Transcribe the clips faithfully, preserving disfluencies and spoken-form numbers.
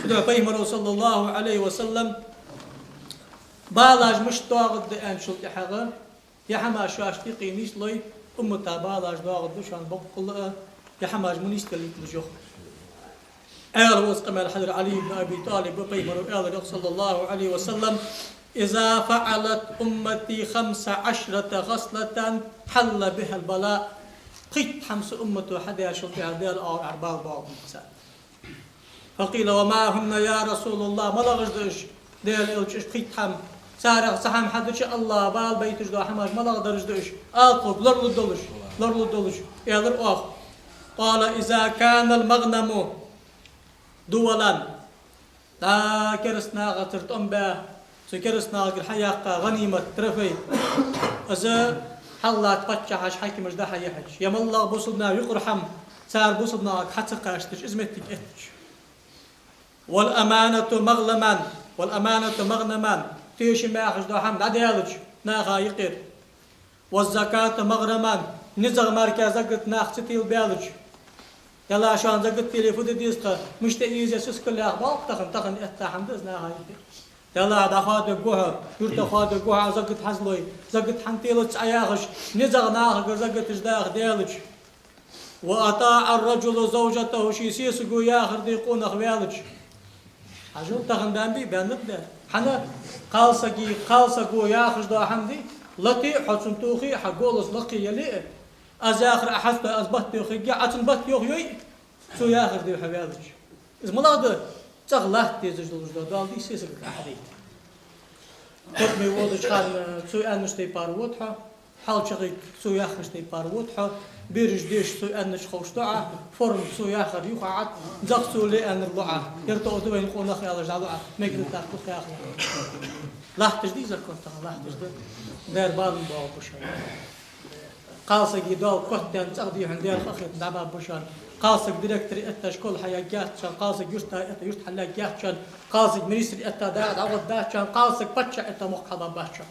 Цудухьа Пайхамара, саллаллахӀу Ӏалайхи ва саллам, балаш мишта доагӀаргда аьнначул тӀехьагӀа, ер хӀамаш шоашта юкъе нийслой, уммата балаш доагӀаргда шоана боккъала а, ер хӀамаш ма нийсделлалаш йоах. Аьлар укх къамаьл хьалхара Ӏали ибн Аби ТӀалиба, Пайхамара аьлар йоах, саллаллахӀу Ӏалайхи ва саллам: «إذا فعلت أمتي خمس عشرة خصلة حل بها البلاء». Пхийтта хӀама са уммато хьадаьчул тӀехьагӀа Даьла оагӀорахьара бала боагӀа царна. فقيل: «وما هن يا رسول الله؟» МалагӀаш да уж, Даьла элча, уж пхийтта хӀама? Царех цхьа хӀама хьадича, АллахӀа бала байташ дола хӀамаш малагӀдараш да уж? Ала тхога, лоралургдолаш, лоралургдолаш, аьлар оаха. قال: «إذا كان المغنم دولا». ДӀа кераста нахацара тӀом баь, цу кераста нахагара хьаяьккха гӀанимат, трофей, из хьаллаьтта паччахьаш, хьакимаш дӀа-хьа яхьача, е моллагӀа бусалба наха юкъара хӀама цар бусалба нахага хьа ца кхаьчийташ, из моттиг эттача. «والأمانة مغلما، والأمانة مغنما», тешам яхаш дола хӀама дӀадаьлча наха юкъера. «والزكاة مغرما», низагӀа мара закат наха ца телабаьлча. Делахь шоана закат теле фу де деза тха, мишта эзе сискал яха болх тахан, тахан этта хӀама да из наха юкъера. Делахь дӀахоадергва хьо, юрта хоадергва хьо, закат хьазлой, закат хӀана телац Ӏа яхаш, низагӀа нахагара закаташ даха даьлча. «وأطاع الرجل زوجته», ший сесаго яхар де къонах ваьлча. Хьажал, тахан баьннабий, баьннаб де. ХӀана? Кхалсаги, кхалсаго яхаш дола хӀама дий, лате а, хьо цунна тохе а, хьа голос лакхе яле а, аз яхар Ӏа хьаста, аз бат йоах хигге, Ӏа цунна бат йоах йой, цо яхар де хьо ваьлча. Из малагӀа да? ЦӀагӀа латта дезаш долаш дола доал дий сесагага Ӏа хьадайта. Токаме водача хана цо аьннача тайпара вода хьо, хьалчагӀийга цо яхача тайпара вода хьо, бераш деша цо аьннача ховш ду Ӏа, форма цо яхар юха Ӏат, зах цо ле аьннар лу Ӏа, ер тоъа да вайна къонах аьлча дӀалу Ӏа, мегаш да тӀаккха яхар. Латташ дий закон тахан, латташ да. Дера бала боагӀаргба шоана. Кхалсага доал котдаьнна, цӀагӀа дий хьона Даьла къахетам дӀабаргба шоана. Кхалсаг директор этта школа хьаергьяц шоана, кхалсаг юрта этта юрт хьалаергьяц шоана, кхалсаг министр этта дакъа дӀагӀоргдац шоана, кхалсаг паччахь этта мохк хьалбаргбац шоана.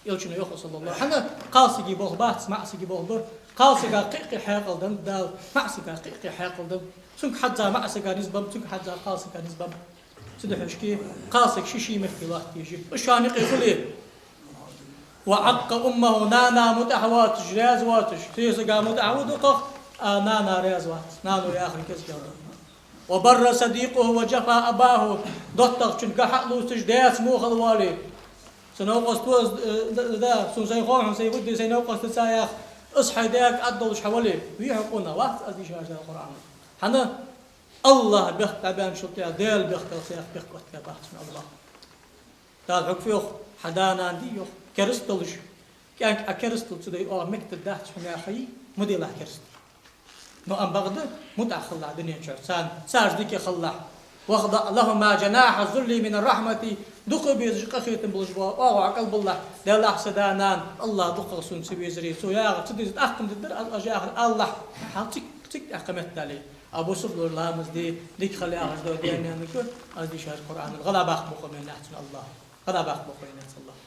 Элчано йоах, саллаллахӀу. ХӀана? Кхалсага болх бац, маӀасага болх ба. Кхалсага кхы-кхы хьаькъал да Дала, маӀасага кхы-кхы хьаькъал да. Цунга хьадза маӀасага низ ба, цунга хьадза кхалсага низ ба. Цудухьа шки кхалсаг ший-ший метте латта еза. Уж шоана юкъе хуле. «وعق أمه», нана мутӀахьа воацаш, раьза воацаш, сесага мутӀахьа ва дукхагӀа, а нана раьза вац, нано яхар кӀезига да. «وبر صديقه وجفا أباه», доттагӀчун га хьа а лувцаш, даьца во хила воале. Са новкъост ва, э, да, да, сона сай хо хьона, сай вуд де, сай новкъост ца яха, из хьай даьга ад долаш хьавале, вий хьо къонах, вац аз дийша Дала Къуръана. ХӀана? АллахӀа бехк дӀабаьнначул тӀехьагӀа Даьла бехках цхьа бехк оттабаьб цунна АллахӀа. Дала хьога фу йоах, хьа да-нана дий йоах, кераста долаш. КӀаьнк Ӏа керастал ца дой, оаха мегаш дац хьона яхай, ма делахь керастал. Но ам бакъда мутӀахьа хилалахь дунен чухь царна, царца дика хилалахь. «واخفض لهما جناح الذل من الرحمة», дукха безаш къахетам болаш бола оагӀув кӀалбалалахь, Даьлахь, са да-нана, АллахӀ дукхагӀа сона ца везаре, цо яхар ца деза, тӀаккха ма дергдар аз, аз яхар алалахь, хьал цик, цик тӀаккха меттел. Абу Субла ламаз де, дика хила яхаш дола даьна-нанага аз дийшар Къуръанал гӀалгӀа баккха мукъа мел яц цунна АллахӀа. ГӀалгӀа баккха мукъа мел яц АллахӀа.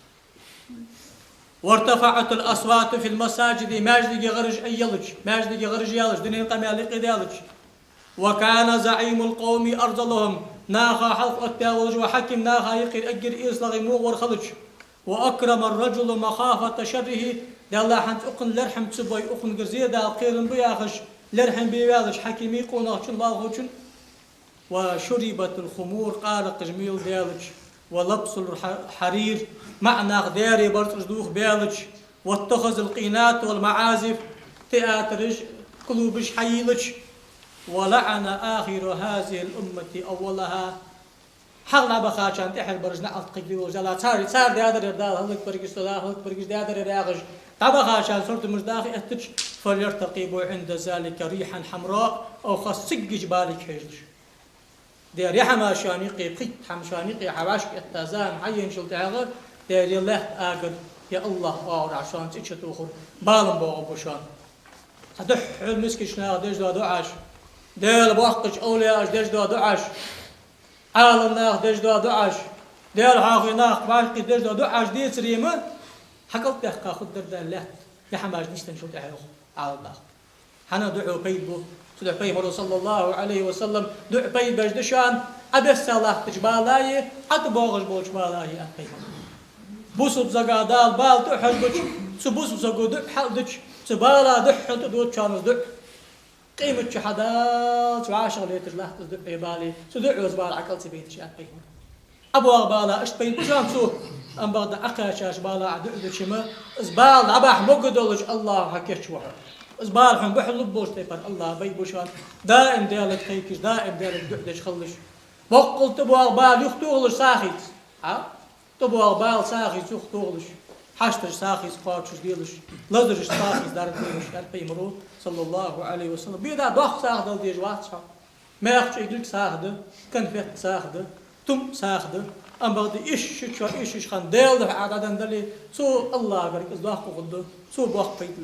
«وارتفعت الأصوات في المساجد», маьждиге гӀараш Ӏоеллача, маьждиге гӀараш ялача, дунен къамаьл юкъе даьлча. «وكان زعيم القوم أرذلهم», наха хьалха оттадаь волаш вола хьаким наха юкъера эггара эсалагӀа мугӀар хилча. «وأكرم الرجل مخافة شره», Даьлахьа хӀанз укхунна лерхӀам ца бой, укхунгара зе дала кхерам ба яхаш, лерхӀам бе ваьлча хьакима, къонахчун, лоалахочун. «وشربت الخمور», къаракъаш мел даьлча, «ولبسوا الحرير», маӀа наха даьра барзкъаш дохабаьлча, «واتخذوا القينات والمعازف», театраш, клубаш хьайийлача, «ولعن آخر هذه الأمة أولها». ХьалхагӀа дӀабахачарна тӀехьара бараш наӀалт кхайкаде волаш Дала, цар, цар даьдар яр Дала хӀалакбергаш, Дала хӀалакбергаш даьдар яр яхаш, дӀабахачарна суртамаш даха эттача, «فليرتقبوا عند ذلك ريحا حمراء», оаха циггача балига хьежалаш. Дера, ер хӀама шоана юкъе, пхийтта хӀама шоана юкъе хьа вӀашка этта зама хьаеначул тӀехьагӀа, дера, ер лаьтта агар, ер АллахӀа оагӀорахьа шоана цӀи чутохар бала боагӀаргба шоана. Цхьа духхьал мискача наха деш дола дуӀаш, Даьла боккхача овлияаша деш дола дуӀаш, Ӏаламнаха деш дола дуӀаш, Даьла хьоахаве нах башкхе деш дола дуӀаш децаре ма, хьа кӀалтӀехка хургдар Дала лаьтта, ер хӀамаш нийсденначул тӀехьагӀа, йоах Ӏаламнаха. ХӀана? ДуӀо пайда бу. Цудухьа Пайхамара, саллаллахӀу Ӏалайхи ва саллам, дуӀа пайда беш да шоана, Ӏа бесса латтача балаи, Ӏа тӀабоагӀаш болча балаи, аьннад пайхамара. Бусалба сага Дала бала тӀа а хьожабича, цу бусалба саго дуӀа хьалдича, цу бала духьал тӀадоагӀача хана из дуӀа. Къематди хьадаллалца вӀашагӀлеташ латт из дуӀаи балеи, цу дуӀас бала Ӏа кӀал ца байташ, аьннад пайхамара. Ӏа боагӀа бала иштта байна ба шоана цо, ам бакъда Ӏа кхаьчача бала Ӏа дуӀа дича ма, из бала дӀабахьа могаш долаш АллахӀ хьакийчву хьо. Из бала хьона бухьалургболча тайпара АллахӀ байбу шоана, даим Даьлага кхайкаш, даим Даьлага дуӀа деш хилалаш. Боккъал тӀабоагӀа бала юхатохалаш сагӀийца. Ӏа? ТӀабоагӀа бала сагӀийца юхатохалаш, хьашташ сагӀийца кхоачашделаш, лазараш сагӀийца дарба делаш, аьннад пайхамара, صلى الله عليه وسلم. Беда доккха сагӀа дала дезаш вац хьо. Маькх чӀегилг сагӀа да, конфет сагӀа да, тум сагӀа да. Ам бакъда иштта чо, иштта хана Даьла духьа Ӏа дӀаденна дале, цо АллахӀагара из доккха хургда, цо боккха пайда лу.